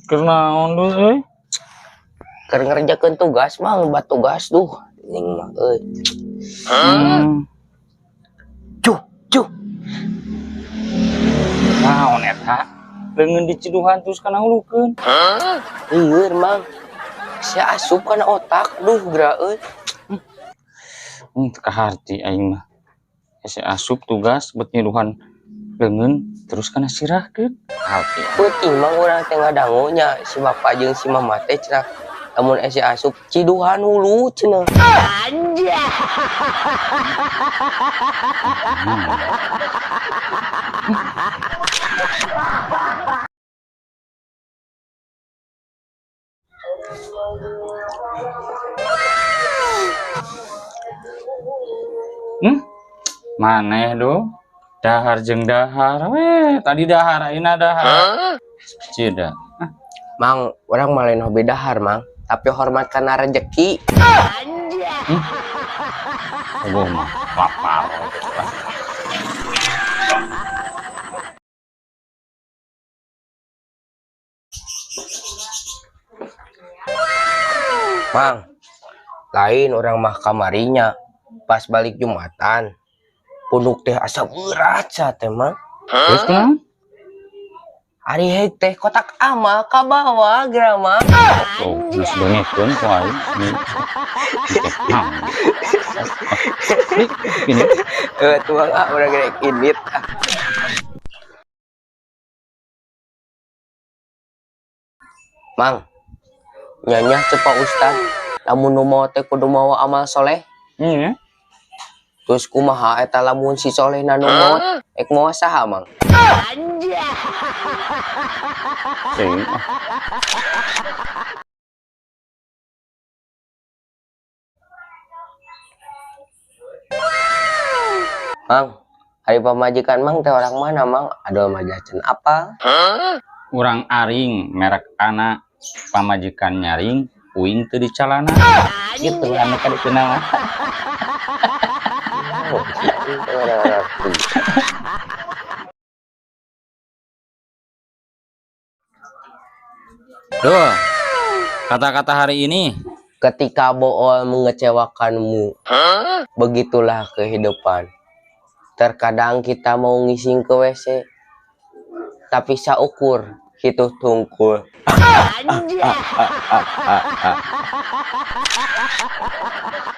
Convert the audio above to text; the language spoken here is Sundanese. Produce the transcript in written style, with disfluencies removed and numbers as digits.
Keur naon lu euy? Keur ngerjakeun tugas, Mang, bat tugas duh. Ning mah euy. Cuh, cuh. Naon eta? Leungeun diciduhan terus kana hulukeun. Lieur, Mang. Sia asup kana otak duh geura euy. Teu kaharti aing mah. Hese asup tugas bet nyiduhan leungeun terus kana sirahkeun. Kaharti. Peuting Mang urang teh ngadangu nya si bapak jeung si mama teh cenah lamun hese asup ciduhan hulu cenah. Maneh do dahar jeung dahar we tadi dahar ayeuna dahar. Cida. Mang, urang mah lain hobi dahar, Mang, tapi hormat kana rejeki. Eueuh mah lapar. Mang, lain urang mah kamarinya pas balik Jumatan. Punduk teh asa berat sa teh, Mang. Terus kunaon? Ari heg teh kotak amal ka bawah geura, Mang. Oh, geus beungeutkeun ku aing. Ini. Tuang ah urang rek indit. Mang, nyanya cek Pak Ustad, lamun nu maot teh kudu mawa amal soleh. Iya. Terus kumaha eta lamun si soleh na nu maot, ek mawa saha, Mang? Sing. Mang, hari pamajikan Mang teh orang mana, Mang? Adol majacan apa? Urang aring merek anak pamajikan nyaring uing teu dicalana. Gitu anu ka ditu mah. Oh, ngerti. Duh, kata-kata hari ini. Ketika bool mengecewakanmu, begitulah kehidupan. Terkadang kita mau ngising ke WC, tapi saukur hitu tungkul.